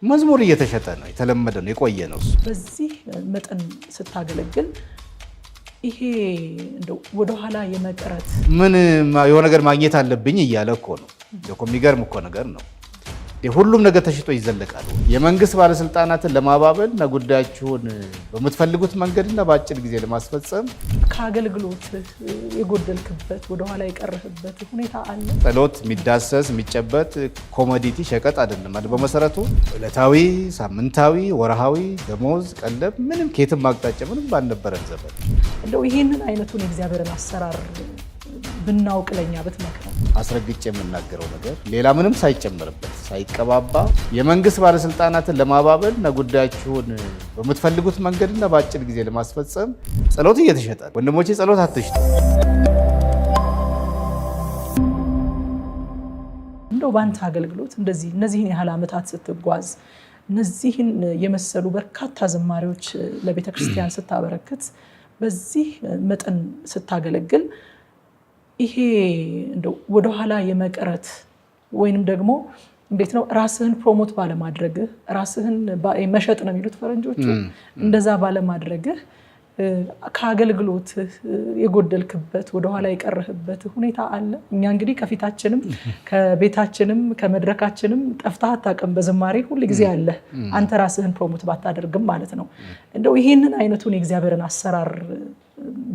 መዝሙር እየተሸጠ ነው። የተለመደ ነው፣ የቆየ ነው። በዚህ መጠን ስታገለግል ይሄ እንደው ወደኋላ የመቅረት ምን የሆነ ነገር ማግኘት አለብኝ እያለ እኮ ነው። የሚገርም እኮ ነገር ነው። ሁሉም ነገር ተሽጦ ይዘለቃል። የመንግስት ባለስልጣናትን ለማባበል እና ጉዳያችሁን በምትፈልጉት መንገድና በአጭር ጊዜ ለማስፈጸም ከአገልግሎት የጎደልክበት፣ ወደኋላ የቀረህበት ሁኔታ አለ? ጸሎት የሚዳሰስ የሚጨበጥ commodity ሸቀጥ አይደለም። በመሰረቱ ዕለታዊ፣ ሳምንታዊ፣ ወርሃዊ ደሞዝ፣ ቀለብ ምንም ከየትም አቅጣጫ ምንም ባልነበረን ዘመን እንደው ይህንን አይነቱን የእግዚአብሔርን አሰራር ብናውቅ ለኛ ብትመክረው። አስረግጬ የምናገረው ነገር ሌላ ምንም ሳይጨመርበት ሳይቀባባ የመንግስት ባለስልጣናትን ለማባበል እና ጉዳያችሁን በምትፈልጉት መንገድና በአጭር ጊዜ ለማስፈጸም ጸሎት እየተሸጠ፣ ወንድሞቼ ጸሎት አትሽጡ። እንደው በአንተ አገልግሎት እንደዚህ እነዚህን ያህል ዓመታት ስትጓዝ፣ እነዚህን የመሰሉ በርካታ ዝማሬዎች ለቤተ ክርስቲያን ስታበረክት፣ በዚህ መጠን ስታገለግል ይሄ እንደው ወደኋላ የመቅረት ወይንም ደግሞ እንዴት ነው ራስህን promote ባለማድረግህ፣ ራስህን መሸጥ ነው የሚሉት ፈረንጆቹ፣ እንደዛ ባለማድረግህ ከአገልግሎትህ የጎደልክበት፣ ወደኋላ የቀረህበት ሁኔታ አለ? እኛ እንግዲህ ከፊታችንም ከቤታችንም ከመድረካችንም ጠፍተህ አታውቅም። በዝማሬ ሁል ጊዜ አለ። አንተ ራስህን promote ባታደርግም ማለት ነው። እንደው ይህንን አይነቱን የእግዚአብሔርን አሰራር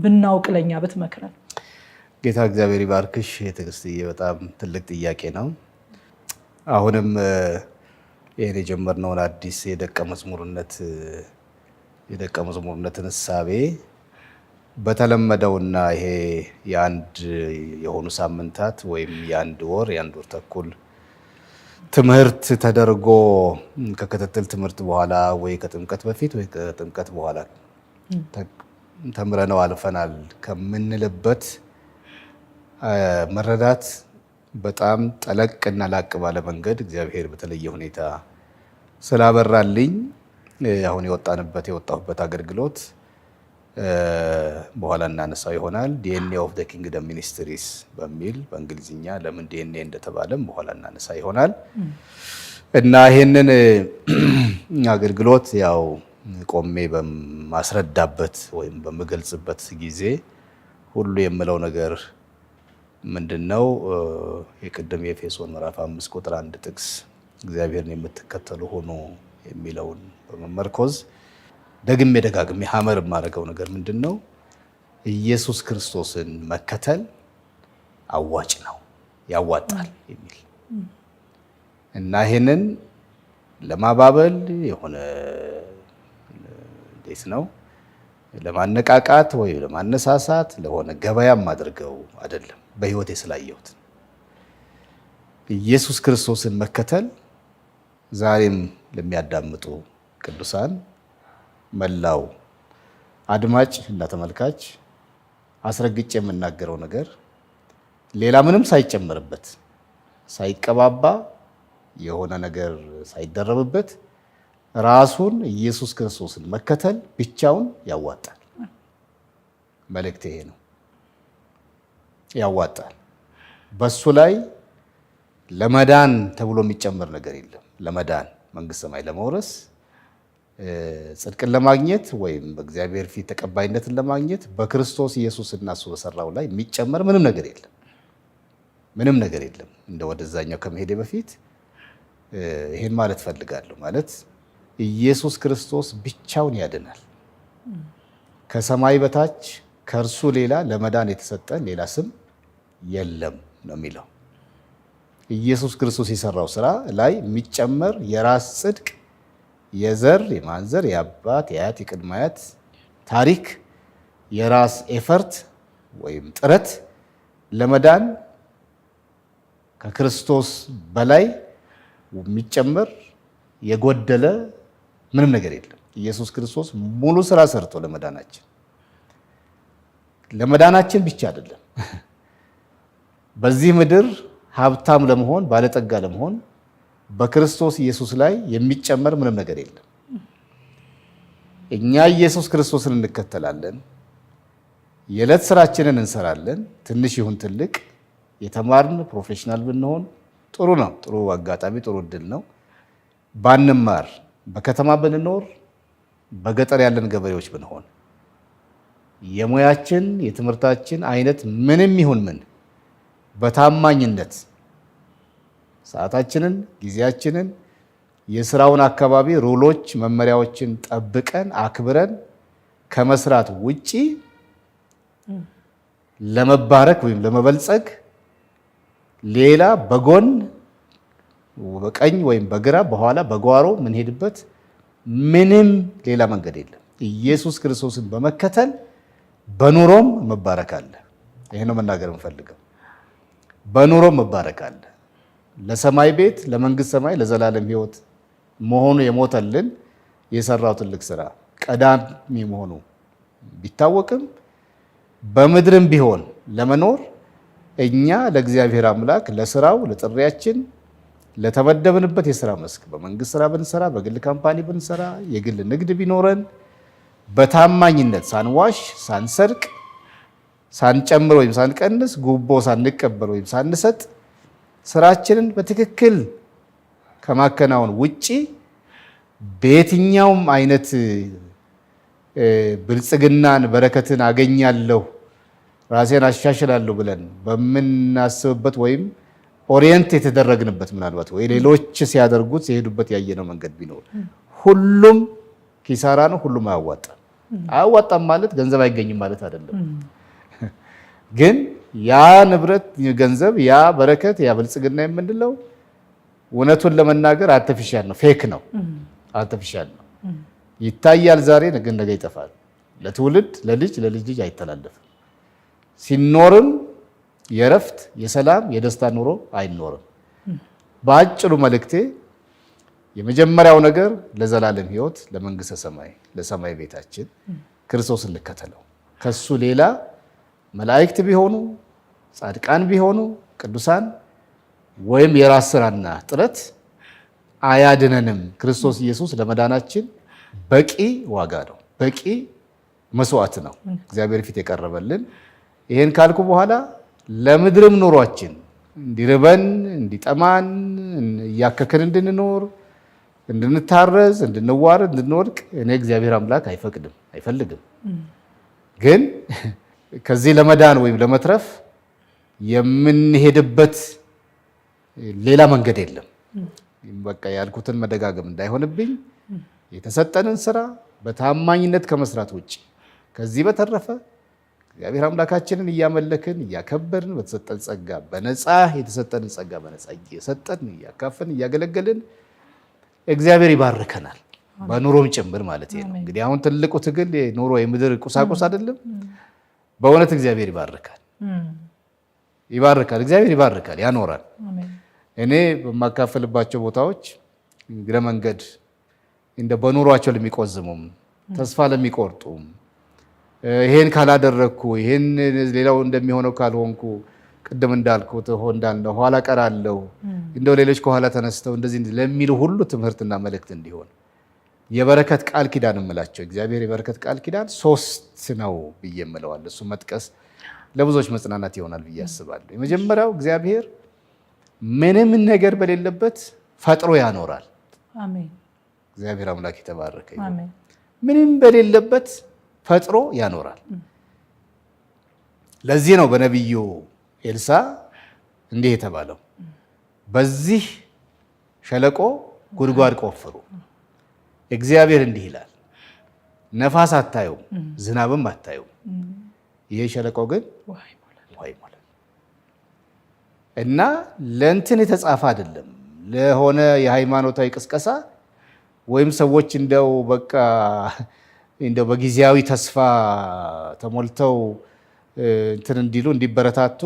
ብናውቅ ለኛ ብትመክረን። ጌታ እግዚአብሔር ይባርክሽ ትዕግስትዬ፣ በጣም ትልቅ ጥያቄ ነው። አሁንም ይህን የጀመርነውን አዲስ የደቀ መዝሙርነትን እሳቤ በተለመደውና ይሄ የአንድ የሆኑ ሳምንታት ወይም የአንድ ወር፣ የአንድ ወር ተኩል ትምህርት ተደርጎ ከክትትል ትምህርት በኋላ ወይ ከጥምቀት በፊት ወይ ከጥምቀት በኋላ ተምረነው አልፈናል ከምንልበት መረዳት በጣም ጠለቅ እና ላቅ ባለ መንገድ እግዚአብሔር በተለየ ሁኔታ ስላበራልኝ አሁን የወጣሁበት አገልግሎት በኋላ እናነሳው ይሆናል። DNA of the Kingdom Ministries በሚል በእንግሊዝኛ፣ ለምን ዲኤንኤ እንደተባለም በኋላ እናነሳ ይሆናል። እና ይሄንን አገልግሎት ያው ቆሜ በማስረዳበት ወይም በምገልጽበት ጊዜ ሁሉ የምለው ነገር ምንድን ነው? የቅድም የኤፌሶን ምዕራፍ 5 ቁጥር 1 ጥቅስ እግዚአብሔርን የምትከተሉ ሁኑ የሚለውን በመመርኮዝ ደግሜ ደጋግሜ hammer የማደርገው ነገር ምንድን ነው? ኢየሱስ ክርስቶስን መከተል አዋጭ ነው፣ ያዋጣል የሚል። እና ይሄንን ለማባበል የሆነ እንዴት ነው ለማነቃቃት ወይ ለማነሳሳት ለሆነ ገበያም አድርገው አይደለም። በህይወቴ ስላየሁት ኢየሱስ ክርስቶስን መከተል ዛሬም ለሚያዳምጡ ቅዱሳን መላው አድማጭ እና ተመልካች አስረግጬ የምናገረው ነገር ሌላ ምንም ሳይጨመርበት፣ ሳይቀባባ፣ የሆነ ነገር ሳይደረብበት ራሱን ኢየሱስ ክርስቶስን መከተል ብቻውን ያዋጣል። መልእክት ይሄ ነው። ያዋጣል። በሱ ላይ ለመዳን ተብሎ የሚጨመር ነገር የለም። ለመዳን፣ መንግስተ ሰማይ ለመውረስ፣ ጽድቅን ለማግኘት ወይም በእግዚአብሔር ፊት ተቀባይነትን ለማግኘት በክርስቶስ ኢየሱስ እና እሱ በሰራው ላይ የሚጨመር ምንም ነገር የለም። ምንም ነገር የለም። እንደ ወደዛኛው ከመሄዴ በፊት ይሄን ማለት ፈልጋለሁ። ማለት ኢየሱስ ክርስቶስ ብቻውን ያድናል። ከሰማይ በታች ከእርሱ ሌላ ለመዳን የተሰጠን ሌላ ስም የለም ነው የሚለው። ኢየሱስ ክርስቶስ የሰራው ስራ ላይ የሚጨመር የራስ ጽድቅ፣ የዘር የማንዘር፣ የአባት፣ የአያት፣ የቅድመ አያት ታሪክ፣ የራስ effort ወይም ጥረት ለመዳን ከክርስቶስ በላይ የሚጨመር የጎደለ ምንም ነገር የለም። ኢየሱስ ክርስቶስ ሙሉ ስራ ሰርቶ ለመዳናችን ብቻ አይደለም፣ በዚህ ምድር ሀብታም ለመሆን፣ ባለጠጋ ለመሆን በክርስቶስ ኢየሱስ ላይ የሚጨመር ምንም ነገር የለም። እኛ ኢየሱስ ክርስቶስን እንከተላለን። የዕለት ስራችንን እንሰራለን። ትንሽ ይሁን ትልቅ፣ የተማርን professional ብንሆን ጥሩ ነው። ጥሩ አጋጣሚ፣ ጥሩ እድል ነው። ባንማር፣ በከተማ ብንኖር፣ በገጠር ያለን ገበሬዎች ብንሆን፣ የሙያችን የትምህርታችን አይነት ምንም ይሁን ምን በታማኝነት ሰዓታችንን፣ ጊዜያችንን፣ የስራውን አካባቢ rule ኦች፣ መመሪያዎችን ጠብቀን አክብረን ከመስራት ውጪ ለመባረክ ወይም ለመበልጸግ ሌላ በጎን በቀኝ ወይም በግራ በኋላ በጓሮ የምንሄድበት ምንም ሌላ መንገድ የለም። ኢየሱስ ክርስቶስን በመከተል በኑሮም መባረክ አለ። ይሄ ነው መናገር የምፈልገው። በኑሮም መባረክ አለ። ለሰማይ ቤት፣ ለመንግስት ሰማይ፣ ለዘላለም ሕይወት መሆኑ የሞተልን የሰራው ትልቅ ስራ ቀዳሚ መሆኑ ቢታወቅም በምድርም ቢሆን ለመኖር እኛ ለእግዚአብሔር አምላክ ለስራው ለጥሪያችን ለተመደብንበት የስራ መስክ በመንግስት ስራ ብንሰራ፣ በግል company ብንሰራ፣ የግል ንግድ ቢኖረን በታማኝነት ሳንዋሽ፣ ሳንሰርቅ፣ ሳንጨምር ወይም ሳንቀንስ፣ ጉቦ ሳንቀበል ወይም ሳንሰጥ ስራችንን በትክክል ከማከናወን ውጪ በየትኛውም አይነት ብልጽግናን በረከትን አገኛለሁ ራሴን አሻሽላለሁ ብለን በምናስብበት ወይም orient የተደረግንበት ምናልባት ወይ ሌሎች ሲያደርጉት ሲሄዱበት ያየነው መንገድ ቢኖር ሁሉም ኪሳራ ነው። ሁሉም አያዋጣም። አያዋጣም ማለት ገንዘብ አይገኝም ማለት አይደለም። ግን ያ ንብረት ገንዘብ፣ ያ በረከት፣ ያ ብልጽግና የምንለው እውነቱን ለመናገር artificial ነው፣ fake ነው፣ artificial ነው። ይታያል ዛሬ፣ ግን ነገ ይጠፋል። ለትውልድ ለልጅ ለልጅ ልጅ አይተላለፍም። ሲኖርም የእረፍት የሰላም የደስታ ኑሮ አይኖርም። በአጭሩ መልእክቴ የመጀመሪያው ነገር ለዘላለም ሕይወት ለመንግስተ ሰማይ ለሰማይ ቤታችን ክርስቶስን እንከተለው። ከሱ ሌላ መላእክት ቢሆኑ ጻድቃን ቢሆኑ ቅዱሳን ወይም የራስ ስራና ጥረት አያድነንም። ክርስቶስ ኢየሱስ ለመዳናችን በቂ ዋጋ ነው፣ በቂ መስዋዕት ነው እግዚአብሔር ፊት የቀረበልን። ይሄን ካልኩ በኋላ ለምድርም ኑሯችን እንዲርበን እንዲጠማን እያከክን እንድንኖር እንድንታረዝ እንድንዋረድ እንድንወድቅ እኔ እግዚአብሔር አምላክ አይፈቅድም አይፈልግም። ግን ከዚህ ለመዳን ወይም ለመትረፍ የምንሄድበት ሌላ መንገድ የለም። በቃ ያልኩትን መደጋገም እንዳይሆንብኝ የተሰጠንን ስራ በታማኝነት ከመስራት ውጭ ከዚህ በተረፈ እግዚአብሔር አምላካችንን እያመለክን እያከበርን በተሰጠን ጸጋ በነፃ የተሰጠንን ጸጋ በነፃ እየሰጠን እያካፈልን እያገለገልን እግዚአብሔር ይባርከናል፣ በኑሮም ጭምር ማለት ነው። እንግዲህ አሁን ትልቁ ትግል ኑሮ የምድር ቁሳቁስ አይደለም። በእውነት እግዚአብሔር ይባርካል፣ ይባርካል፣ እግዚአብሔር ይባርካል፣ ያኖራል። እኔ በማካፈልባቸው ቦታዎች እግረ መንገድ እንደ በኑሯቸው ለሚቆዝሙም ተስፋ ለሚቆርጡም ይሄን ካላደረግኩ ይሄን ሌላው እንደሚሆነው ካልሆንኩ ቅድም እንዳልኩት እንዳልነው ኋላ ቀራለሁ እንደው ሌሎች ከኋላ ተነስተው እንደዚህ ለሚሉ ሁሉ ትምህርትና መልእክት እንዲሆን የበረከት ቃል ኪዳን እምላቸው እግዚአብሔር የበረከት ቃል ኪዳን ሶስት ነው ብዬ እምለዋለሁ። እሱ መጥቀስ ለብዙዎች መጽናናት ይሆናል ብዬ አስባለሁ። የመጀመሪያው እግዚአብሔር ምንም ነገር በሌለበት ፈጥሮ ያኖራል። እግዚአብሔር አምላክ የተባረከ ይሁን። ምንም በሌለበት ፈጥሮ ያኖራል። ለዚህ ነው በነቢዩ ኤልሳ እንዲህ የተባለው፣ በዚህ ሸለቆ ጉድጓድ ቆፍሩ፣ እግዚአብሔር እንዲህ ይላል፣ ነፋስ አታዩም፣ ዝናብም አታዩም፣ ይሄ ሸለቆ ግን ውሃ ይሞላል። እና ለእንትን የተጻፈ አይደለም፣ ለሆነ የሃይማኖታዊ ቅስቀሳ ወይም ሰዎች እንደው በቃ እንደው በጊዜያዊ ተስፋ ተሞልተው እንትን እንዲሉ እንዲበረታቱ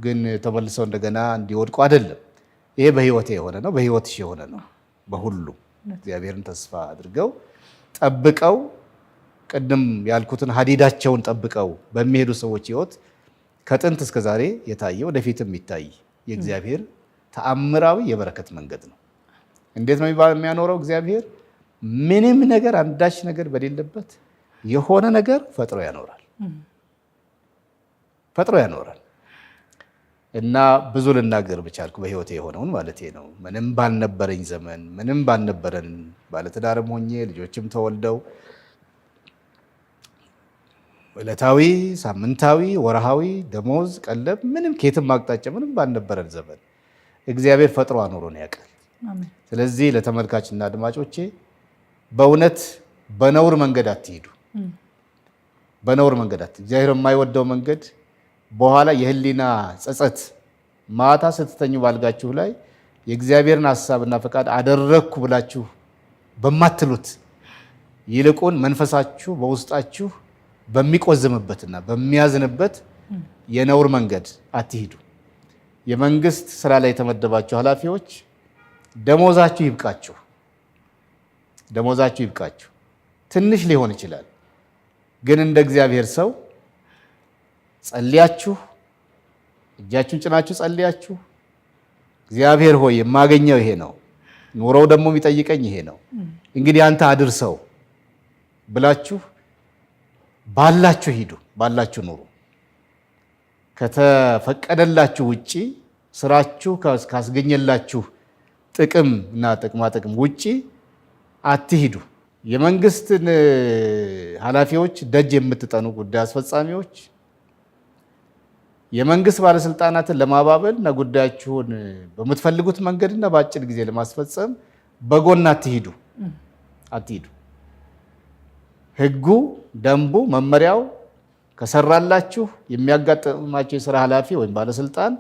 ግን ተመልሰው እንደገና እንዲወድቁ አይደለም። ይሄ በህይወቴ የሆነ ነው፣ በህይወትሽ የሆነ ነው። በሁሉም እግዚአብሔርን ተስፋ አድርገው ጠብቀው ቅድም ያልኩትን ሀዲዳቸውን ጠብቀው በሚሄዱ ሰዎች ህይወት ከጥንት እስከ ዛሬ የታየ ወደፊትም የሚታይ የእግዚአብሔር ተአምራዊ የበረከት መንገድ ነው። እንዴት ነው የሚያኖረው እግዚአብሔር? ምንም ነገር አንዳች ነገር በሌለበት የሆነ ነገር ፈጥሮ ያኖራል። ፈጥሮ ያኖራል። እና ብዙ ልናገር ብቻልኩ በህይወቴ የሆነውን ማለት ነው። ምንም ባልነበረኝ ዘመን፣ ምንም ባልነበረን፣ ባለትዳርም ሆኜ ልጆችም ተወልደው ዕለታዊ፣ ሳምንታዊ፣ ወርሃዊ ደሞዝ፣ ቀለብ ምንም ከየትም አቅጣጫ ምንም ባልነበረን ዘመን እግዚአብሔር ፈጥሮ አኖሮን ያውቃል። ስለዚህ ለተመልካችና አድማጮቼ በእውነት በነውር መንገድ አትሂዱ። በነውር መንገድ አትሂዱ። እግዚአብሔር የማይወደው መንገድ በኋላ የህሊና ጸጸት፣ ማታ ስትተኙ ባልጋችሁ ላይ የእግዚአብሔርን ሀሳብና ፈቃድ አደረግኩ ብላችሁ በማትሉት፣ ይልቁን መንፈሳችሁ በውስጣችሁ በሚቆዝምበትና በሚያዝንበት የነውር መንገድ አትሂዱ። የመንግስት ስራ ላይ የተመደባችሁ ኃላፊዎች ደሞዛችሁ ይብቃችሁ፣ ደሞዛችሁ ይብቃችሁ። ትንሽ ሊሆን ይችላል፣ ግን እንደ እግዚአብሔር ሰው ጸልያችሁ፣ እጃችሁን ጭናችሁ ጸልያችሁ፣ እግዚአብሔር ሆይ የማገኘው ይሄ ነው፣ ኑሮው ደግሞ የሚጠይቀኝ ይሄ ነው፣ እንግዲህ አንተ አድርሰው ብላችሁ ባላችሁ ሂዱ፣ ባላችሁ ኑሩ። ከተፈቀደላችሁ ውጪ፣ ስራችሁ ካስገኘላችሁ ጥቅም እና ጥቅማ ጥቅም ውጪ አትሂዱ። የመንግስትን ኃላፊዎች ደጅ የምትጠኑ ጉዳይ አስፈጻሚዎች የመንግስት ባለስልጣናትን ለማባበል እና ጉዳያችሁን በምትፈልጉት መንገድና በአጭር ጊዜ ለማስፈጸም በጎን አትሂዱ አትሂዱ። ህጉ፣ ደንቡ፣ መመሪያው ከሰራላችሁ የሚያጋጥማቸው የስራ ኃላፊ ወይም ባለስልጣን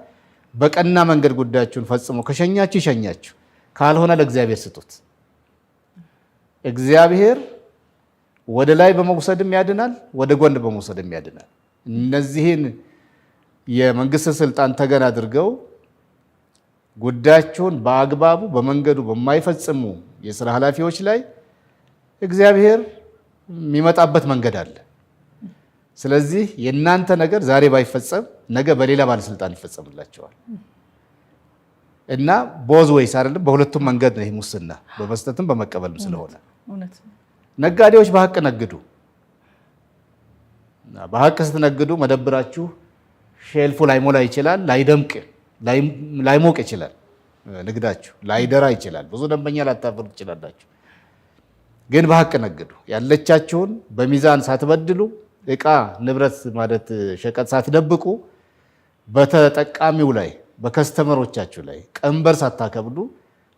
በቀና መንገድ ጉዳያችሁን ፈጽሞ ከሸኛችሁ ይሸኛችሁ፣ ካልሆነ ለእግዚአብሔር ስጡት። እግዚአብሔር ወደ ላይ በመውሰድም ያድናል፣ ወደ ጎን በመውሰድም ያድናል። እነዚህን የመንግስት ስልጣን ተገን አድርገው ጉዳያቸውን በአግባቡ በመንገዱ በማይፈጽሙ የስራ ኃላፊዎች ላይ እግዚአብሔር የሚመጣበት መንገድ አለ። ስለዚህ የእናንተ ነገር ዛሬ ባይፈጸም ነገ በሌላ ባለስልጣን ይፈጸምላቸዋል። እና both ways አይደለም፣ በሁለቱም መንገድ ነው ይህ ሙስና፣ በመስጠትም በመቀበልም ስለሆነ ነጋዴዎች በሀቅ ነግዱ። በሀቅ ስትነግዱ መደብራችሁ shelf ኡ ላይሞላ ይችላል፣ ላይደምቅ ላይሞቅ ይችላል፣ ንግዳችሁ ላይደራ ይችላል፣ ብዙ ደንበኛ ላታፈሩ ትችላላችሁ። ግን በሀቅ ነግዱ። ያለቻችሁን በሚዛን ሳትበድሉ፣ እቃ ንብረት ማለት ሸቀጥ ሳትደብቁ፣ በተጠቃሚው ላይ በ customer ኦቻችሁ ላይ ቀንበር ሳታከብዱ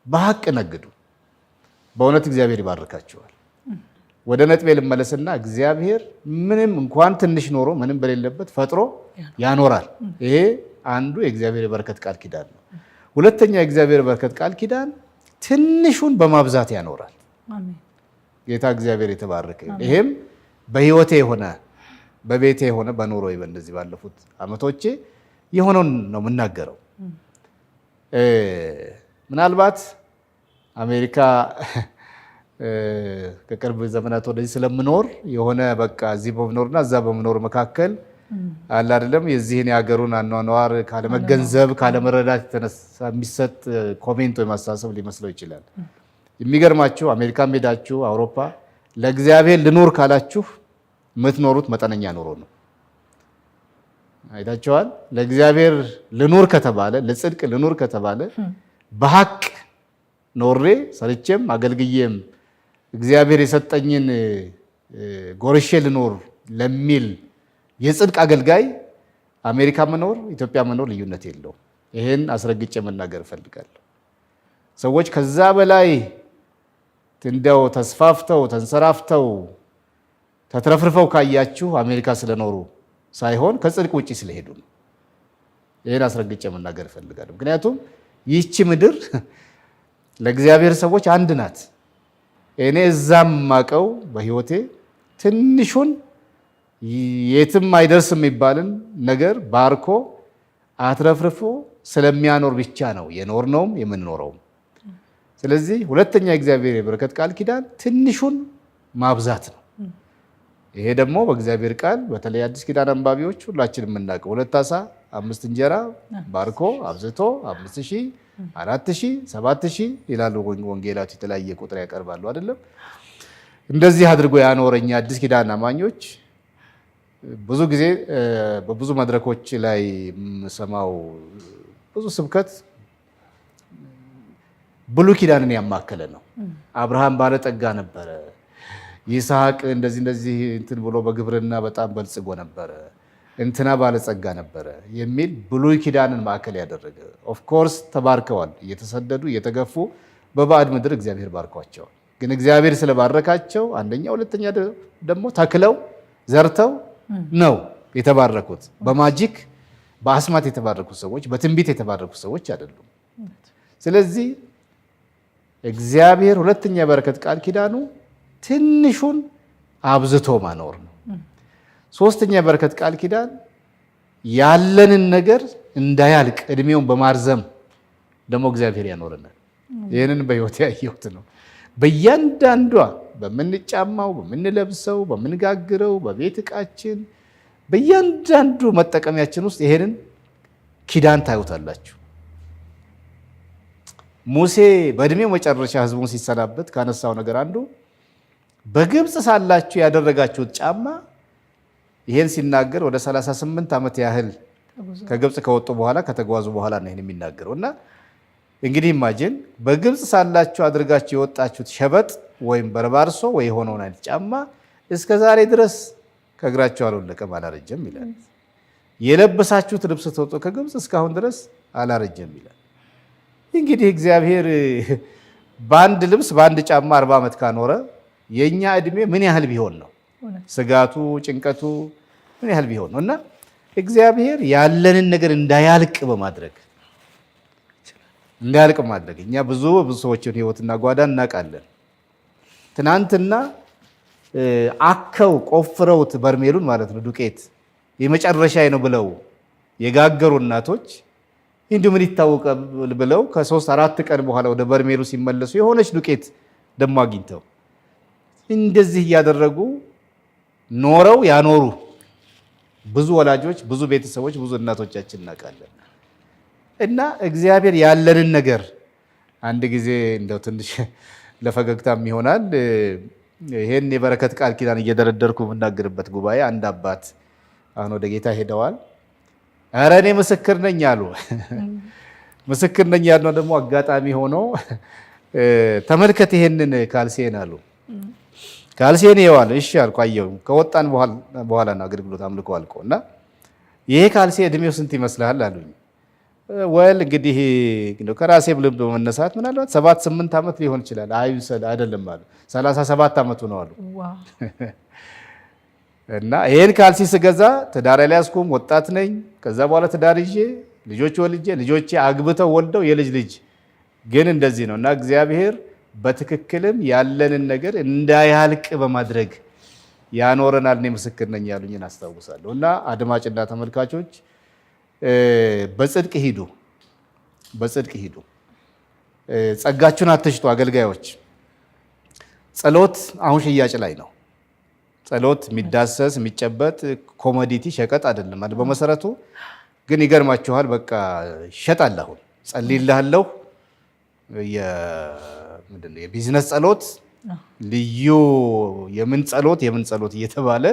በሀቅ ነግዱ። በእውነት እግዚአብሔር ይባርካችኋል። ወደ ነጥቤ ልመለስና እግዚአብሔር ምንም እንኳን ትንሽ ኖሮ ምንም በሌለበት ፈጥሮ ያኖራል። ይሄ አንዱ የእግዚአብሔር የበረከት ቃል ኪዳን ነው። ሁለተኛ የእግዚአብሔር የበረከት ቃል ኪዳን ትንሹን በማብዛት ያኖራል። ጌታ እግዚአብሔር የተባረከ። ይሄም በህይወቴ የሆነ፣ በቤቴ የሆነ፣ በኑሮዬ በእነዚህ ባለፉት ዓመቶቼ የሆነውን ነው የምናገረው። ምናልባት አሜሪካ ከቅርብ ዘመናት ወደዚህ ስለምኖር የሆነ በቃ እዚህ በምኖርና እዛ በምኖር መካከል አለ አይደለም የዚህን የሀገሩን አኗኗር ካለመገንዘብ ካለመረዳት የተነሳ የሚሰጥ comment ወይም አስተሳሰብ ሊመስለው ይችላል። የሚገርማችሁ አሜሪካ ሄዳችሁ አውሮፓ ለእግዚአብሔር ልኖር ካላችሁ የምትኖሩት መጠነኛ ኑሮ ነው። አይታችኋል። ለእግዚአብሔር ልኑር ከተባለ፣ ለጽድቅ ልኑር ከተባለ፣ በሀቅ ኖሬ ሰርቼም አገልግዬም እግዚአብሔር የሰጠኝን ጎርሼ ልኖር ለሚል የጽድቅ አገልጋይ አሜሪካ መኖር ኢትዮጵያ መኖር ልዩነት የለውም። ይሄን አስረግጬ መናገር እፈልጋለሁ። ሰዎች ከዛ በላይ እንዲያው ተስፋፍተው ተንሰራፍተው ተትረፍርፈው ካያችሁ አሜሪካ ስለኖሩ ሳይሆን ከጽድቅ ውጭ ስለሄዱ ነው። ይህን አስረግጬ መናገር እፈልጋለሁ። ምክንያቱም ይህቺ ምድር ለእግዚአብሔር ሰዎች አንድ ናት። እኔ እዛም ማቀው በህይወቴ ትንሹን የትም አይደርስ የሚባልን ነገር ባርኮ አትረፍርፎ ስለሚያኖር ብቻ ነው የኖርነውም የምንኖረውም። ስለዚህ ሁለተኛ የእግዚአብሔር የበረከት ቃል ኪዳን ትንሹን ማብዛት ነው። ይሄ ደግሞ በእግዚአብሔር ቃል በተለይ አዲስ ኪዳን አንባቢዎች ሁላችን የምናውቀው ሁለት ዓሣ አምስት እንጀራ ባርኮ አብዝቶ 5,000፣ 4,000፣ 7,000 ይላሉ ወንጌላት፣ የተለያየ ቁጥር ያቀርባሉ አይደለም። እንደዚህ አድርጎ ያኖረኛ አዲስ ኪዳን አማኞች ብዙ ጊዜ በብዙ መድረኮች ላይ የምሰማው ብዙ ስብከት ብሉይ ኪዳንን ያማከለ ነው። አብርሃም ባለጠጋ ነበረ፣ ይስሐቅ እንደዚህ እንደዚህ እንትን ብሎ በግብርና በጣም በልጽጎ ነበረ፣ እንትና ባለጸጋ ነበረ የሚል ብሉይ ኪዳንን ማዕከል ያደረገ፣ of course ተባርከዋል። እየተሰደዱ እየተገፉ በባዕድ ምድር እግዚአብሔር ባርኳቸዋል። ግን እግዚአብሔር ስለባረካቸው አንደኛ፣ ሁለተኛ ደግሞ ተክለው ዘርተው ነው የተባረኩት። በ magic በአስማት የተባረኩ ሰዎች፣ በትንቢት የተባረኩ ሰዎች አይደሉም። ስለዚህ እግዚአብሔር ሁለተኛ የበረከት ቃል ኪዳኑ ትንሹን አብዝቶ ማኖር ነው። ሶስተኛ የበረከት ቃል ኪዳን ያለንን ነገር እንዳያልቅ እድሜውን በማርዘም ደግሞ እግዚአብሔር ያኖረናል። ይህንን በሕይወት ያየሁት ነው። በእያንዳንዷ በምንጫማው፣ በምንለብሰው፣ በምንጋግረው፣ በቤት ዕቃችን፣ በእያንዳንዱ መጠቀሚያችን ውስጥ ይሄንን ኪዳን ታዩታላችሁ። ሙሴ በእድሜው መጨረሻ ህዝቡን ሲሰናበት ካነሳው ነገር አንዱ በግብፅ ሳላችሁ ያደረጋችሁት ጫማ፣ ይሄን ሲናገር ወደ 38 ዓመት ያህል ከግብፅ ከወጡ በኋላ፣ ከተጓዙ በኋላ ነው ይሄን የሚናገረው። እና እንግዲህ imagine በግብፅ ሳላችሁ አድርጋችሁ የወጣችሁት ሸበጥ ወይም በርባርሶ ወይ የሆነውን አይነት ጫማ እስከ ዛሬ ድረስ ከእግራችሁ አልወለቀም፣ አላረጀም ይላል። የለበሳችሁት ልብስ ተወጦ ከግብፅ እስካሁን ድረስ አላረጀም ይላል። እንግዲህ እግዚአብሔር በአንድ ልብስ በአንድ ጫማ 40 ዓመት ካኖረ የእኛ እድሜ ምን ያህል ቢሆን ነው? ስጋቱ ጭንቀቱ ምን ያህል ቢሆን ነው? እና እግዚአብሔር ያለንን ነገር እንዳያልቅ ማድረግ፣ እኛ ብዙ ብዙ ሰዎችን ህይወትና ጓዳ እናውቃለን። ትናንትና አከው ቆፍረውት በርሜሉን ማለት ነው ዱቄት የመጨረሻ ነው ብለው የጋገሩ እናቶች እንዲሁ ምን ይታወቃል ብለው ከ3 4 ቀን በኋላ ወደ በርሜሉ ሲመለሱ የሆነች ዱቄት ደግሞ አግኝተው እንደዚህ እያደረጉ ኖረው ያኖሩ ብዙ ወላጆች፣ ብዙ ቤተሰቦች፣ ብዙ እናቶቻችን እናውቃለን። እና እግዚአብሔር ያለንን ነገር አንድ ጊዜ እንደው ትንሽ ለፈገግታም ይሆናል፣ ይሄን የበረከት ቃል ኪዳን እየደረደርኩ የምናገርበት ጉባኤ አንድ አባት አሁን ወደ ጌታ ሄደዋል። ኧረ እኔ ምስክር ነኝ አሉ። ምስክር ነኝ ያልነው ደግሞ አጋጣሚ ሆኖ ተመልከት ይሄንን ካልሴን አሉ። ካልሴን ይኸዋል። እሺ አልኩ። አየሁ። ከወጣን በኋላ ነው አገልግሎት አምልኮ አልቆ፣ እና ይሄ ካልሴ እድሜው ስንት ይመስልሃል አሉኝ። Well እንግዲህ ከራሴ ልምድ በመነሳት ምናልባት 7 8 ዓመት ሊሆን ይችላል። አይ አይደለም አሉ። 37 ዓመቱ ነው አሉ። እና ይሄን ካልሲ ስገዛ ትዳር አልያዝኩም፣ ወጣት ነኝ። ከዛ በኋላ ትዳር ይዤ ልጆች ወልጄ ልጆቼ አግብተው ወልደው የልጅ ልጅ ግን እንደዚህ ነው። እና እግዚአብሔር በትክክልም ያለንን ነገር እንዳያልቅ በማድረግ ያኖረናል። እኔ ምስክር ነኝ ያሉኝን አስታውሳለሁ። እና አድማጭና ተመልካቾች፣ በጽድቅ ሂዱ፣ በጽድቅ ሂዱ። ጸጋችሁን አትሽጡ። አገልጋዮች፣ ጸሎት አሁን ሽያጭ ላይ ነው። ጸሎት የሚዳሰስ የሚጨበጥ commodity ሸቀጥ አይደለም። በመሰረቱ ግን ይገርማችኋል፣ በቃ ይሸጣል። አሁን ጸልይልሃለሁ፣ የቢዝነስ ጸሎት፣ ልዩ የምን ጸሎት የምን ጸሎት እየተባለ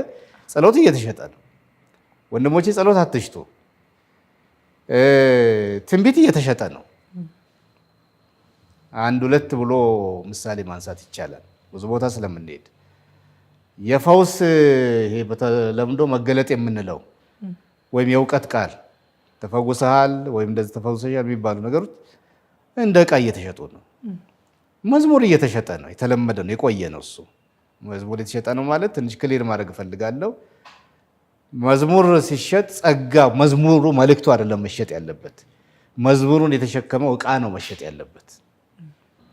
ጸሎት እየተሸጠ ነው። ወንድሞቼ፣ ጸሎት አትሽጡ። ትንቢት እየተሸጠ ነው። አንድ ሁለት ብሎ ምሳሌ ማንሳት ይቻላል ብዙ ቦታ ስለምንሄድ። የፈውስ ይሄ በተለምዶ መገለጥ የምንለው ወይም የእውቀት ቃል ተፈውሰሃል ወይም እንደዚህ ተፈውሰሻል የሚባሉ ነገሮች እንደ ዕቃ እየተሸጡ ነው። መዝሙር እየተሸጠ ነው። የተለመደ ነው፣ የቆየ ነው እሱ። መዝሙር የተሸጠ ነው ማለት ትንሽ clear ማድረግ እፈልጋለሁ። መዝሙር ሲሸጥ ጸጋ መዝሙሩ መልእክቱ አይደለም መሸጥ ያለበት። መዝሙሩን የተሸከመው ዕቃ ነው መሸጥ ያለበት።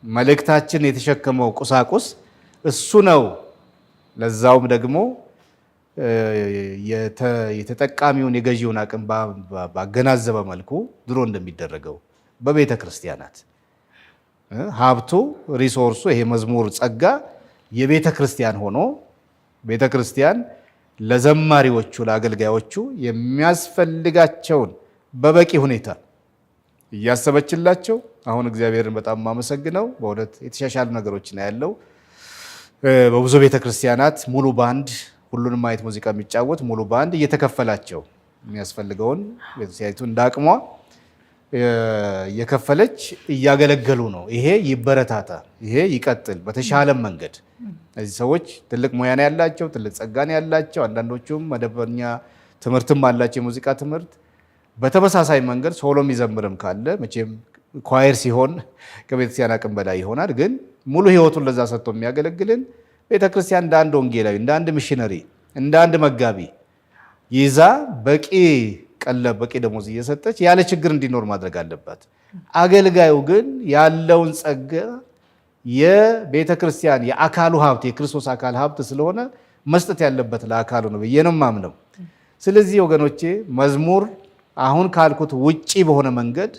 መልእክታችን የተሸከመው ቁሳቁስ እሱ ነው። ለዛውም ደግሞ የተጠቃሚውን የገዢውን አቅም ባገናዘበ መልኩ ድሮ እንደሚደረገው በቤተ ክርስቲያናት ሀብቱ resource ኡ ይሄ መዝሙር ጸጋ የቤተ ክርስቲያን ሆኖ ቤተ ክርስቲያን ለዘማሪዎቹ ለአገልጋዮቹ የሚያስፈልጋቸውን በበቂ ሁኔታ እያሰበችላቸው፣ አሁን እግዚአብሔርን በጣም የማመሰግነው በእውነት የተሻሻሉ ነገሮች ነው ያለው። በብዙ ቤተ ክርስቲያናት ሙሉ ባንድ ሁሉንም አይነት ሙዚቃ የሚጫወት ሙሉ ባንድ እየተከፈላቸው የሚያስፈልገውን ቤተክርስቲያኒቱ እንዳቅሟ እየከፈለች እያገለገሉ ነው። ይሄ ይበረታታ፣ ይሄ ይቀጥል በተሻለ መንገድ። እነዚህ ሰዎች ትልቅ ሙያ ነው ያላቸው፣ ትልቅ ጸጋ ነው ያላቸው። አንዳንዶቹም መደበኛ ትምህርትም አላቸው፣ የሙዚቃ ትምህርት። በተመሳሳይ መንገድ solo የሚዘምርም ካለ መቼም choir ሲሆን ከቤተክርስቲያን አቅም በላይ ይሆናል። ግን ሙሉ ሕይወቱን ለዛ ሰጥቶ የሚያገለግልን ቤተክርስቲያን እንደ አንድ ወንጌላዊ፣ እንደ አንድ ሚሽነሪ፣ እንደ አንድ መጋቢ ይዛ በቂ ቀለብ በቂ ደሞዝ እየሰጠች ያለ ችግር እንዲኖር ማድረግ አለባት። አገልጋዩ ግን ያለውን ጸጋ የቤተ ክርስቲያን የአካሉ ሀብት የክርስቶስ አካል ሀብት ስለሆነ መስጠት ያለበት ለአካሉ ነው ብዬ ነው የማምነው። ስለዚህ ወገኖቼ መዝሙር አሁን ካልኩት ውጪ በሆነ መንገድ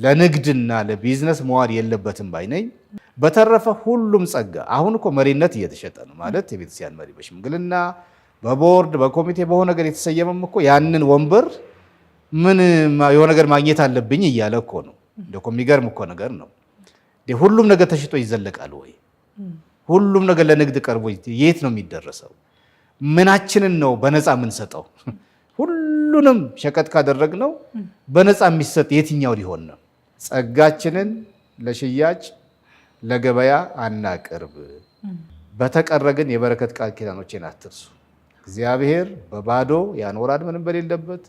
ለንግድና ለቢዝነስ መዋል የለበትም ባይ ነኝ። በተረፈ ሁሉም ጸጋ አሁን እኮ መሪነት እየተሸጠ ነው ማለት የቤተክርስቲያን መሪ በሽምግልና በቦርድ በኮሚቴ በሆነ ነገር የተሰየመም እኮ ያንን ወንበር ምን የሆነ ነገር ማግኘት አለብኝ እያለ እኮ ነው። እንደው የሚገርም እኮ ነገር ነው። ሁሉም ነገር ተሽጦ ይዘለቃል ወይ? ሁሉም ነገር ለንግድ ቀርቦ የት ነው የሚደረሰው? ምናችንን ነው በነፃ የምንሰጠው? ሁሉንም ሸቀጥ ካደረግነው በነፃ የሚሰጥ የትኛው ሊሆን ነው? ጸጋችንን ለሽያጭ ለገበያ አናቅርብ። በተቀረ ግን የበረከት ቃል ኪዳኖቼን አትርሱ። እግዚአብሔር በባዶ ያኖራል፣ ምንም በሌለበት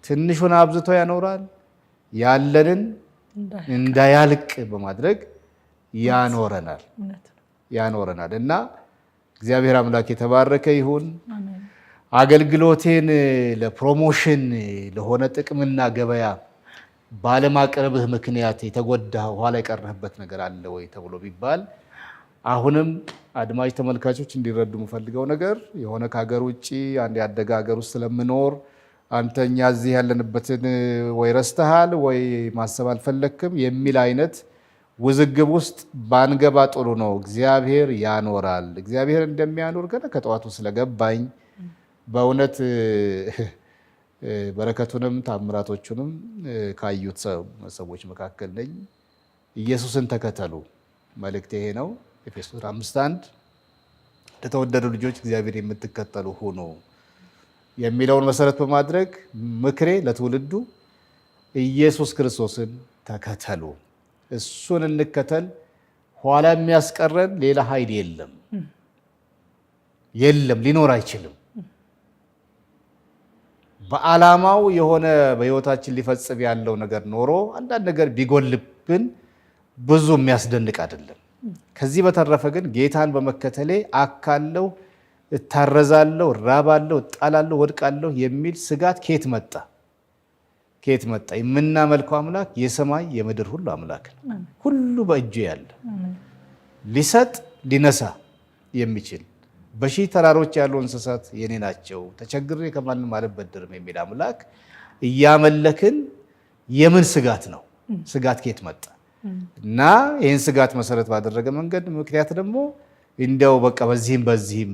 ትንሹን አብዝቶ ያኖራል። ያለንን እንዳያልቅ በማድረግ ያኖረናል ያኖረናል እና እግዚአብሔር አምላክ የተባረከ ይሁን። አገልግሎቴን ለ promotion ለሆነ ጥቅምና ገበያ ባለማቅረብህ ምክንያት የተጎዳ ኋላ የቀረህበት ነገር አለ ወይ ተብሎ ቢባል አሁንም አድማጭ ተመልካቾች እንዲረዱ የምፈልገው ነገር የሆነ ከሀገር ውጭ አንድ ያደገ ሀገር ውስጥ ስለምኖር አንተ እኛ እዚህ ያለንበትን ወይ ረስተሃል ወይ ማሰብ አልፈለክም የሚል አይነት ውዝግብ ውስጥ ባንገባ ጥሩ ነው። እግዚአብሔር ያኖራል። እግዚአብሔር እንደሚያኖር ገና ከጠዋቱ ስለገባኝ በእውነት በረከቱንም ታምራቶቹንም ካዩት ሰዎች መካከል ነኝ። ኢየሱስን ተከተሉ። መልእክት ይሄ ነው። ኤፌሶን 5:1 ለተወደዱ ልጆች እግዚአብሔር የምትከተሉ ሁኑ የሚለውን መሰረት በማድረግ ምክሬ ለትውልዱ ኢየሱስ ክርስቶስን ተከተሉ፣ እሱን እንከተል። ኋላ የሚያስቀረን ሌላ ኃይል የለም፣ የለም፣ ሊኖር አይችልም። በዓላማው የሆነ በህይወታችን ሊፈጽም ያለው ነገር ኖሮ አንዳንድ ነገር ቢጎልብን ብዙ የሚያስደንቅ አይደለም። ከዚህ በተረፈ ግን ጌታን በመከተሌ አካለው፣ እታረዛለሁ፣ እራባለሁ፣ እጣላለሁ፣ ወድቃለሁ የሚል ስጋት ከየት መጣ? ከየት መጣ? የምናመልከው አምላክ የሰማይ የምድር ሁሉ አምላክ ነው። ሁሉ በእጁ ያለ ሊሰጥ ሊነሳ የሚችል በሺህ ተራሮች ያሉ እንስሳት የኔ ናቸው፣ ተቸግሬ ከማንም አልበደርም የሚል አምላክ እያመለክን የምን ስጋት ነው? ስጋት ከየት መጣ? እና ይህን ስጋት መሰረት ባደረገ መንገድ ምክንያት ደግሞ እንዲያው በቃ በዚህም በዚህም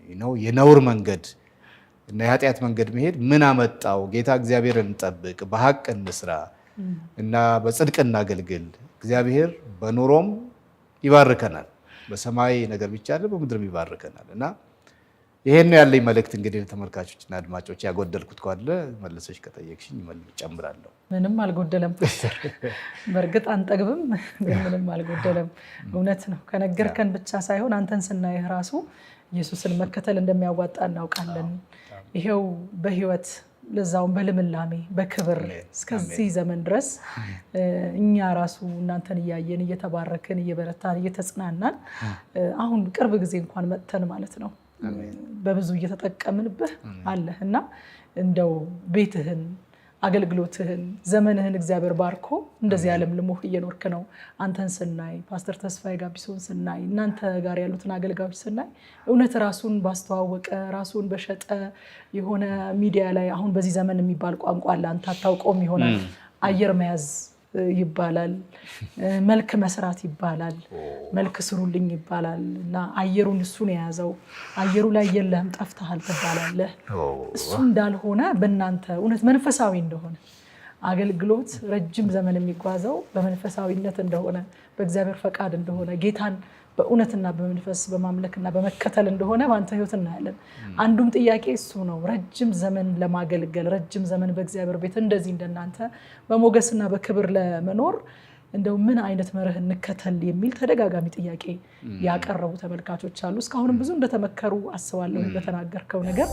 ነው የነውር መንገድ እና የኃጢአት መንገድ መሄድ ምን አመጣው? ጌታ እግዚአብሔር እንጠብቅ፣ በሀቅ እንስራ እና በጽድቅ እናገልግል። እግዚአብሔር በኑሮም ይባርከናል። በሰማይ ነገር ብቻ አይደለም በምድርም ይባርከናል። እና ይሄን ነው ያለኝ መልእክት። እንግዲህ ተመልካቾችና አድማጮች ያጎደልኩት ካለ መልሰሽ ከጠየቅሽኝ እጨምራለሁ። ምንም አልጎደለም ፓስተር። በእርግጥ አንጠግብም፣ ግን ምንም አልጎደለም። እውነት ነው። ከነገርከን ብቻ ሳይሆን አንተን ስናይህ ራሱ ኢየሱስን መከተል እንደሚያዋጣ እናውቃለን። ይሄው በህይወት ለዛውም በልምላሜ በክብር እስከዚህ ዘመን ድረስ እኛ ራሱ እናንተን እያየን እየተባረክን እየበረታን እየተጽናናን አሁን ቅርብ ጊዜ እንኳን መጥተን ማለት ነው በብዙ እየተጠቀምንብህ አለህ እና እንደው ቤትህን አገልግሎትህን ዘመንህን እግዚአብሔር ባርኮ እንደዚህ ያለምልሞህ እየኖርክ ነው። አንተን ስናይ ፓስተር ተስፋዬ ጋቢሶን ስናይ እናንተ ጋር ያሉትን አገልጋዮች ስናይ እውነት ራሱን ባስተዋወቀ ራሱን በሸጠ የሆነ ሚዲያ ላይ አሁን በዚህ ዘመን የሚባል ቋንቋ አለ፣ አንተ አታውቀውም ይሆናል። አየር መያዝ ይባላል፣ መልክ መስራት ይባላል፣ መልክ ስሩልኝ ይባላል። እና አየሩን እሱን የያዘው አየሩ ላይ የለህም ጠፍተሃል ትባላለህ። እሱ እንዳልሆነ በእናንተ እውነት መንፈሳዊ እንደሆነ አገልግሎት ረጅም ዘመን የሚጓዘው በመንፈሳዊነት እንደሆነ በእግዚአብሔር ፈቃድ እንደሆነ ጌታን በእውነትና በመንፈስ በማምለክና በመከተል እንደሆነ በአንተ ሕይወት እናያለን። አንዱም ጥያቄ እሱ ነው። ረጅም ዘመን ለማገልገል፣ ረጅም ዘመን በእግዚአብሔር ቤት እንደዚህ እንደናንተ በሞገስና በክብር ለመኖር እንደው ምን አይነት መርህ እንከተል የሚል ተደጋጋሚ ጥያቄ ያቀረቡ ተመልካቾች አሉ። እስካሁንም ብዙ እንደተመከሩ አስባለሁ በተናገርከው ነገር።